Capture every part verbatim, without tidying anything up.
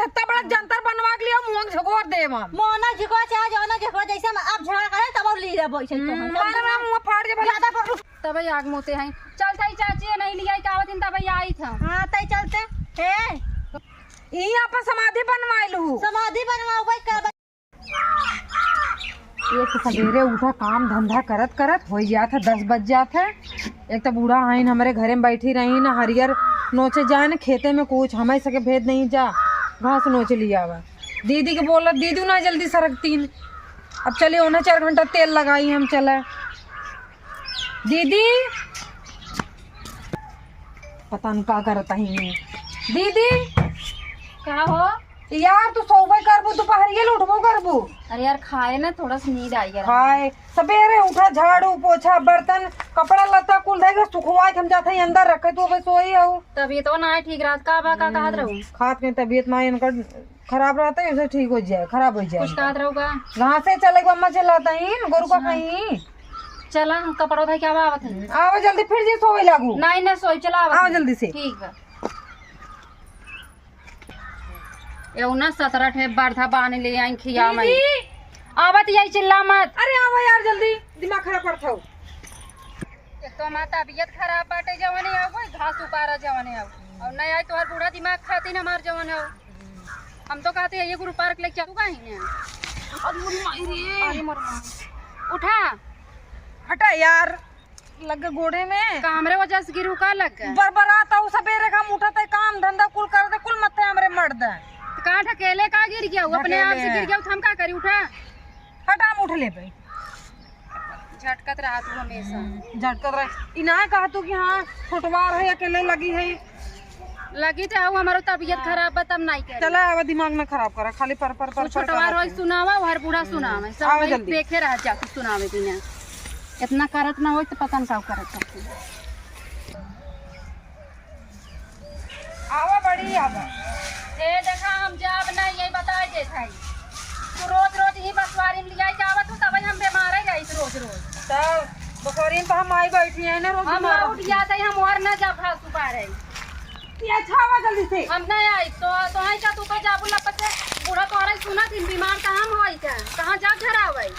इतना बड़ा जंतर बनवा के लिया, मुंह झगोर देब हम। मोना झिको चाहे जौना झिको, जैसे हम अब झगड़ा करे तब और ली रे बैठे तो हम्म, हम। मारे ना मुंह फाड़ के भला। ज्यादा पर तब आग मोते हैं। चलते ही चाची ये नहीं लिया का आवत तब आई था। हाँ, तई चलते। ए, ई आपन समाधि बनवाइल हूँ। समाधि बनवाओ भाई का? एक तो सवेरे उठा, काम धंधा करत करत हो जात है, दस बज जात है। एक तो बूढ़ा आइन हमरे घरे में बैठी रही ना, हरियर नोचे जाए ना खेते में, कुछ हमें सके भेद नहीं जा, घास नोच लिया हुआ। दीदी के बोला, दीदी ना जल्दी सरकतीन। अब चलिए उन्हें चार घंटा तेल लगाई हम, चला दीदी। पता न का करत ही दीदी। का हो? यार, तू सोबे करबू, दोपहरिये ले उठबो करबू। अरे यार, खाए ना, थोड़ा सा नींद आई यार। खाए, सबेरे उठा, झाड़ू, पोछा, बर्तन, कपड़ा लत्ता कुल धइ के सुखवा के हम जात हई अंदर रखे, तू अबे सोई हऊ। तबीयत तो ना ठीक रहत, का बा, का कहत रहू? खात के तबीयत ना इनकर खराब रहत है, उसे ठीक हो जाए, खराब हो जाए कुछ इनकर। कहत रहू का? घासे चले के अम्मा चलाता ही, गोरू का हाँ। खाई। चला, हम कपड़ा उठा के आवा, आवत है। आवा जल्दी, फिर जी सोवे लागू। नहीं, ना सोई, चला, आवत आवा है। जल्दी से। ठीक बा। एउ ना सतरह ठे बरधा बांध ले आई खिया मैं। दीदी! आवत यही चिल्ला मत। अरे आवा यार जल्दी, दिमाग खराब करत हौ। एक तो हमार तबीयत खराब बाटे जवने आउ, कोई घास उपारा जवने आउ। और नहीं आई तोहर बूढ़ा दिमाग खातिर हमार जवन हो। हम तो कहते हैं ये गुरु पार्क लेके चलू कहीं ने। अरे मोरी माई रे। अरे मोरी माई। उठा। हटा यार। लग गए गोड़े में। का हमरे वजह से गिरू का लग गए? बरबरात हूँ, सबेरे का हम उठत है, काम धंधा कुल करत है, कुल मत्थे हमरे मर दे। तो कहाँ ढकेले का गिर गया? वो अपने आप से ढकेले गिर हैं। गया, तो हम का करी, उठा। हटा, हम उठ लेबे। झटकत रहा तू हमेशा। हम्म, झटकत रहे। ई ना कहा तू कि हाँ, छोटवार है, अकेले लगी है। लगी तो हऊ, हमारो तबियत हाँ। खराब बा, तब नाई करे। चला, अब दिमाग ना खराब करा, खाली पर, पर, पर, तू पर छोटवा करत रोज है। सुनावा, हर बूढ़ा हम्म। सुनावे, सब आवा वही जल्दी। देखे रह जा, तू सुनावे बिना। इतना करत ना होई तो पता न का करत रहती। आवा बड़ी, आवा। ए, देखा, हम जाब ना, यही बताए देत हई। तू रोज, रोज ही बसवारी में लियाई के आवत हो, तबे हम बीमार है जाइत रोज, रोज। तब बसवारी में तो हम आई बैठी हैं ना, रोज हम बीमार ना रहती। उठ जाते, हम और ना जा भासु पारे। ये अच्छा आवा जल्दी से। हम नहीं आई, तो, तो आई का तू तो जाबू लपट से, बूढ़ा तोहरा ही सुना दिन बीमार तो हम होई का, कहाँ जा घर आवई?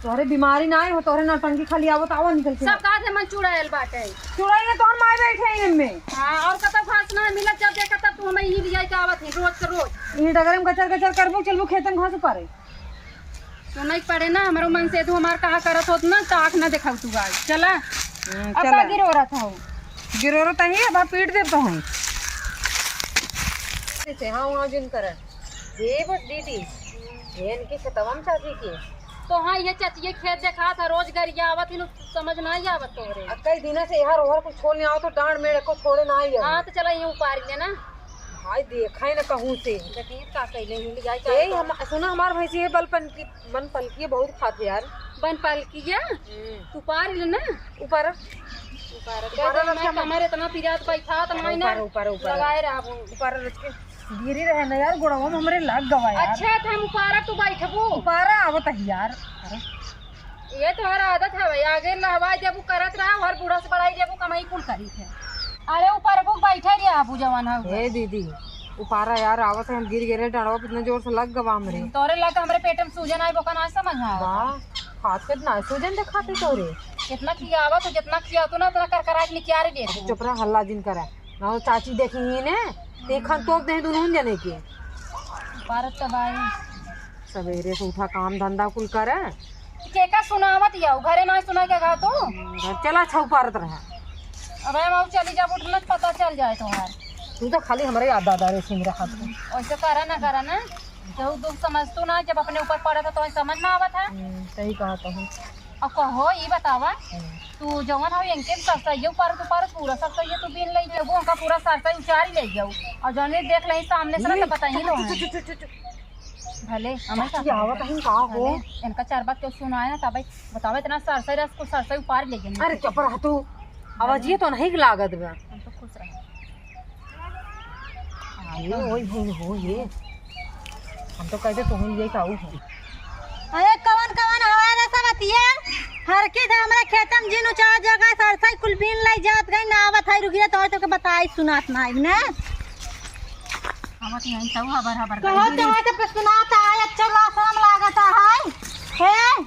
तोहरे बीमारी ना हो, तोहरे नौटंकी खाली आवत, आवा निकल के। सब कहा थे मन चुड़ैल बाटे। चुड़ैल ने तोहर माई बैठे हैं इनमें। हाँ, और कतौ घास ना मिलत, जब देखा तब तू हमें ही लिया के आवत है, रोज के रोज। ये डगरे में कचर कचर करबू, चलबू खेतन घास उपारे। सुनाई पड़े ना, हमरो मन से तू हमार कहा करत होत ना, तो आँख ना देखाऊ तू आज। चला। हम्म, अब चला। का गिरोरत हो? गिरोरत ही, अब पीट देत हूँ। से हाँ, वहाँ जिन करे। ये बस दीदी, ये इनके खेतवा में चाची के। तो हाँ, ये चाची ये खेत देखा था, रोज गरिया आवत ही, समझ ना ही आवत तोहरे। आ, कई दिना से यार ओहर कुछ छोड़ नहीं आवत, तो डांड मेड़ को छोड़े ना ही आवत। हाँ, तो चला ये उपार ले ना। भाई देखा है ना कहूँ से। देखिए का कैले हैं, ले जाए यही चाहे हम, सुना हमार भैंसी है बलपन की। मन पलकिए बहुत खात यार। बन पलकिया? हम्म। तू पार ले ना। ऊपर। ऊपर। ऊपर कह दे, रख मैं के कमर इतना पिरात बैठा, तो मैं ना ऊपर, ऊपर, ऊपर। लगाए रहा वो। ऊपर रख के गिरी रहे ना यार, गोड़वा में हमरे लग गवा यार। अच्छा, तो हम ऊपर तू बैठबू? ऊपर आवत है यार। अरे। ये तोहर आदत है भाई, आगे लहवाई देबू करत रहा, हर बूढ़ा से बड़ाई देबू, कमाई कुल करी थे। अरे ऊपर बुक बैठे रहा, अबू जवान है। हे दीदी, उपारा यार, आवत है, हम गिर गए रहे, डंडवा पे इतना जोर से लग गवा हमरे। तोरे लग हमरे पेट में सूजन आई, बोका ना समझ में आवत। वाह, खात के ना सूजन दिखाते तोरे। कितना खियावा तो, जितना खिया तो ना, उतना कर करा के निकाल दे तू। चुप रह, हल्ला जिन करा। ना वो चाची देखी ही ने, ते खन तोप दे दुनहन जने के। पारत तो बाई। सवेरे से उठा काम धंधा कुल करे। केका सुनावत याऊ, घरे ना सुना के गा तू? घर चला छौ पारत रहा। अबे हम चली जब उठलत पता चल जाए तोहार। तू तो खाली हमरे याद दादा रे सिंह रहा तू। ऐसे करा ना, करा ना। केहू दुख समझ तू ना, जब अपने ऊपर पड़ा था तो समझ में आवत है। हम्म, सही कहा तू। अब कहो, ई बतावा, हम्म। तू जवन हो इनके सरसैया ऊपर, ऊपर पूरा सरसैया तू बीन ले जाबू, उनका पूरा सरसैया उचारी ले जाऊ। और जौने देख ले सामने से ना, तो ये बताइए तो चुप, हैं। चुप, चुप, चुप, चुप। भले, हमारे साथ चाची आवत में। हैं, का हो? भले, इनका चार बात क्यों सुनाया था भाई? बताओ, इतना सरसई रस को सरसई उपार ले गए। अरे चुप रह तू, आवाज ये तो नहीं लागत बा। हम तो खुश रहे। ये ओए हो, हो ये। हम तो कहते तुम ये का हो। अरे कवन कवन हवा रे सब अतिया? हर की था हमरा खेतम जिन उचार जगह सरसई कुल बीन लाई जात गई ना आवत है, रुकिए तो, तो के बताई सुनात ना आई ना। आवत यहीं तऊ हबर हबर कहो करी। तो है तो पसनात है, अच्छा लाशरम लागत है। हे,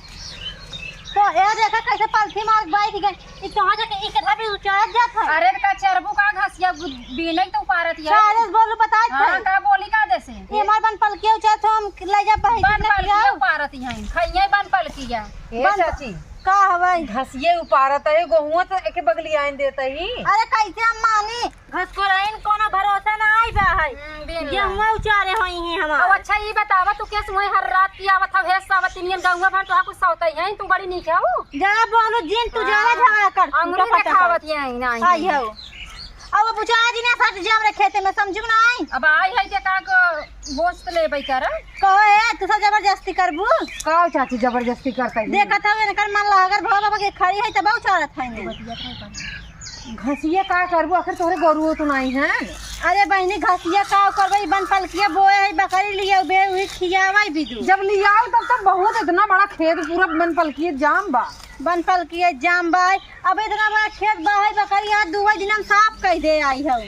तो ए देखा कैसे पलथी मार बैठ गई। ई कहाँ जाके ई कथा भी उचारत जात है? अरे का चरबू का घसिया गु-, बीने तो उपारत है। सारे बोलू बता दे। हाँ, का बोली का देसे? ये हमार बन पलकिया उचारत हो, हम ले जा बहिनी बन के पलकिया खियाओ। उपारत है, खइये बन पलकिया। ए बन चाची। का हवाई? घसिये उपारत है, गोहुआ तो एके बगली आइन देता ही। अरे कैसे हम मानी? घसकोराइन कोनो भरोसा ना आई बा है। हम्म, बीन ला। गेहुआ उचारे होई हैं हमार। अब अच्छा ई बतावा, तू केस मुँहे हर रात की आवत हव, हे सावतिनियन गौवा भर तोहा कुछ सौतई हैं, तू बड़ी नीक हऊ। जा बोलू जिन, तू ज्यादा हाँ। झगड़ा कर, अंगुरी उनका पता देखावत कर। यहीं, नहीं। आई हऊ। अब बुझा जी ना सट जे हमरे खेते में, समझू नहीं? अब आई है जे का को गोश्त लेबै कर। कहो ए, तू सब जबरदस्ती करबू? का चाची जबरदस्ती करता है? देखत हवे इनकर मन लागल, भवा बाबा के खड़ी है, तब उचारत है नहीं। घसिया का करबू, आखिर तोहरे गरुओ तो नहीं है। अरे बहिनी, घसिया का करबे, ई बन पलकिया बोए है, बकरी लियावे, उही खियावे बिदु। जब लियाओ तब तो बहुत इतना बड़ा खेत पूरा बन पलकिया जाम बा। बन पलकिया जाम बा, अब इतना बड़ा खेत बा है, बकरी आज दुआ दिन हम साफ कइ दे आई हऊ।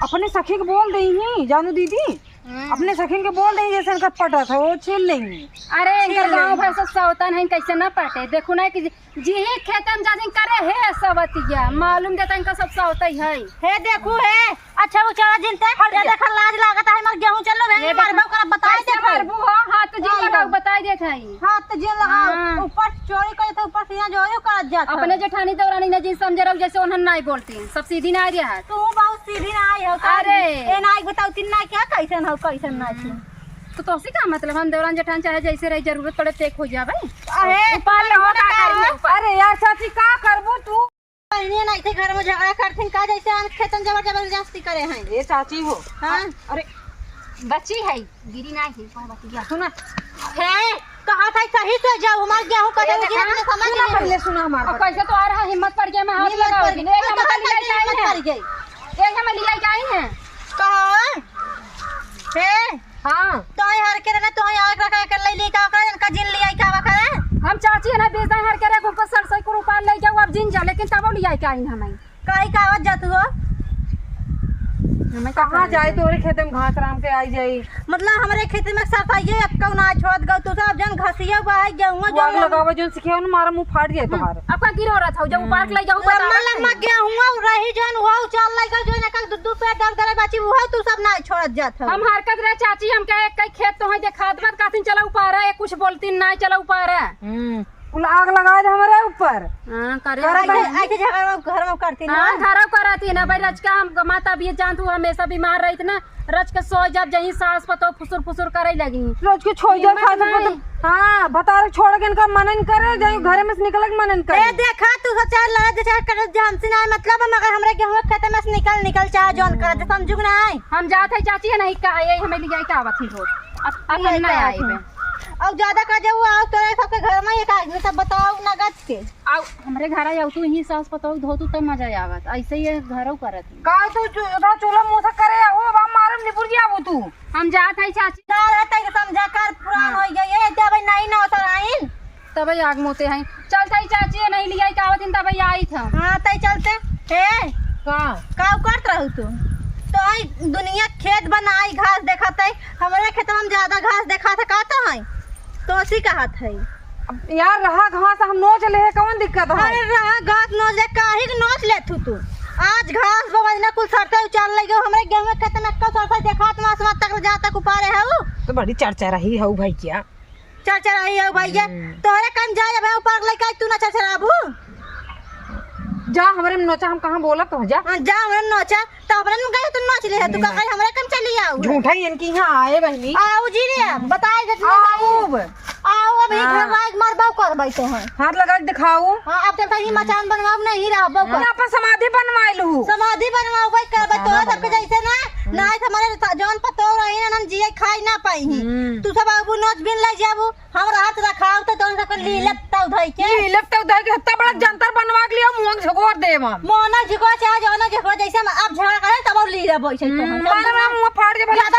अपने सखी के बोल देई ही, जानू दीदी, हम्म। अपने सखिन के बोल देई जैसे इनका पटत है, वो छील लेंगी। अरे, इनकर छील गाँव लेंगी। भर सब सौतन है, कैसे न पटे? देखू ना कि जी ही खेते में जादिन करे हे सवतिया, मालूम देता इनका सब सौतई है। हे देखू हे, अच्छा वो चला जिनते, हट ये जा। देखा लाज लागत है, हमार गेहूं चल रहे ये हैं, देखा, मारबो करब, बताई कैसे देत है। मारबू हो? हाथ तो जिन हाँ, लगाओ, हाँ। बताई देत है। हाथ तो जिन लगाओ, हाँ। ऊपर चोरी करे तो ऊपर से यहाँ जोरी करत जात है। अपने जेठानी देवरानी ने जिन समझे रहो जैसे उन्हन नहीं बोलती, सब सीधी ना आ रहा है। तू बहुत सीधी ना आई हो, का अरे। ए ना आई बताओ तीन ना क्या, कैसन हो, कैसन ना छी। तो तोसे का मतलब, हम देवरान जेठान चाहे जैसे रही, जरूरत पड़े तेक हो जावे। अरे, ऊपर ले हो, का करी ऊपर? अरे यार चाची, का करबू तू? बहनिया नहीं थे घर में झगड़ा करथिन का, जैसे आन खेतन जबर जबरदस्ती करे हैं। ए चाची हो। हाँ। अरे बच्ची है, गिरी नहीं है, कौन बच्ची है? सुना। हे, कहा था सही से जाओ, हमार गेहूं कटे ए उगे देखा, हमने समझ सुना नहीं। पहले सुना हमार अब बात। कैसे तो आ रहा, हिम्मत पड़ गया, मैं हाथ हिम्मत लगा पड़ गई। ए, हम तो खाली हिम्मत आई पड़ हैं। गई। ए, हम ले आई हैं। कहो। हे। हाँ। तोय हर के रहे, तोय आग रखा कर ले, ले का करे, इनका जिन लिया का बा करे? हम चाची है ना, बेच दे हर के रहे, ऊपर सरसों को रुपया ले जाओ, अब जिन जा, लेकिन तब लिया का इन हमें। काहे का आवत जात हो? हमें का कहाँ करे जाए, जाए? तोरे खेते में घास राम के आई जाई। मतलब हमरे खेते में सरसों ये अक्का ना छोड़ गो, तू सब जन घसिया बा है, गेहूं वो आग जन लगावा, जन सिखिया ना, मारा मुंह फाट जाए हम्म। तुम्हारा। अब का गिरो रहा था, जब हम्म। उपार के ले जाओ, लम्मा बता लम्मा रहा था। गेहूं रही जन, वो उचाल ले गो, जन एक दू दू पे दर दरे बाची, वो तू सब ना छोड़त जात हो। हम हरकत रहे चाची, हम कहे, "कई खेत तो है देखात बात, काथिन चला उपारा, ये कुछ बोलती ना, चला उपारा।" हम्म, कुल आग लगा दे हमारे ऊपर। हाँ, करे करे भाई। भाई। ऐसे, ऐसे झगड़ा घर में करती ना। हाँ, घरों करती ना भाई, रचका हम माता भी जानत हूँ, हमेशा बीमार रही थी ना, रच के सो जब जहीं सास पतो फुसुर फुसुर करे लगी। रोज के छोड़ जा, हिम्मत सास नहीं। पतो। हाँ, भतार छोड़ के इनका मन न करे, जाई घरे में से निकले के मन न करे। ए, देखा, तू सब चाहे लड़े दे, चाहे करे दे, हमसे ना मतलब, मगर हमरे गेहूं खेते में से निकल, निकल, चाहे जौन करे दे, समझू कि नहीं? हम जात है चाची, है नहीं का, ये हमें ले जाए का आवत ही रोज। अब, अब हम ना आइबे। और ज्यादा का जाऊ, आओ तोरे सबके घर में एक आदमी, तब बताओ नगद के। आओ, हमरे घर आओ, तू ही सास पतोह धो तू, तब मजा आवत। ऐसे ये घरों करत ही। का तू चू-, उधर चूल्हा मुंह से करे, हो, अब मारम निपुर जी, आबू तू। हम जात है चाची। ना रहता है, समझा कर, पुरान हाँ। हो गया, ये जब नहीं ना उतर आइन। तब आग मोते हैं। चलत है चाची, ये नहीं लिया, का आवत इन, तब आई था। हाँ, तई चलते। हे? का? का करत रहू तू? तो आई दुनिया खेत बनाई, घास देखत है, हमरे खेतवा में ज्यादा घास देखात है, का तो है? तो ऐसी कहत है। अब यार, रहा घास हम नोच ले है, कौन दिक्कत है? अरे रहा घास नोच ले, काहे के नोच ले तू, तू? आज घास बबजना कुल सरते उचाल ले गयो, हमरे गेहूं के खेत में एक्को सरते देखात मास मास तक जा तक उपारे है उ। तो बड़ी चरचराही है भैया। चरचराही है भैया। हम्म। तोहरे कम जा जब है ऊपर लेके आई, तू ना चरचराबू। जा हमरे में नोचा, हम कहाँ बोलत हो, जा। हाँ, जा हमरे में नोचा। तो अपने में गए तो नाच ले है, तू का कहीं हमरा कम चली आओ। झूठा ही इनकी यहाँ आए बहनी। आओ जी रे, बताए दे तू। आओ। आओ अभी हाँ। घर वाइज मार बाऊ कर बैठे हैं। हाथ लगा के दिखाओ। हाँ, अब चलता ही मचान बनवाओ नहीं रहा बाऊ कर। अपन समाधि बनवाए लू। समाधि बनवाओ भाई कर बैठे हो सबके जैसे ना, ना हमारे जौन पतो रही ना, हम जिए खाई ना पाई ही। हम्म। तू सब अब नोच बिन ले जाबू। हमरा हाथ रखाव त दोनों सबके लीलत तौ धइ के। लीलत तौ धइ के, इतना बड़ा जंतर बनवा के लिया, मुंह झगोर देम हम। मोना झगोर चाहे जौना झगोर, जैसे हम अब झगड़ा करे, तब और लीला बैठे तो हम। हम्म, मारे, मारे, मुंह फाड़ के बोला, ज्यादा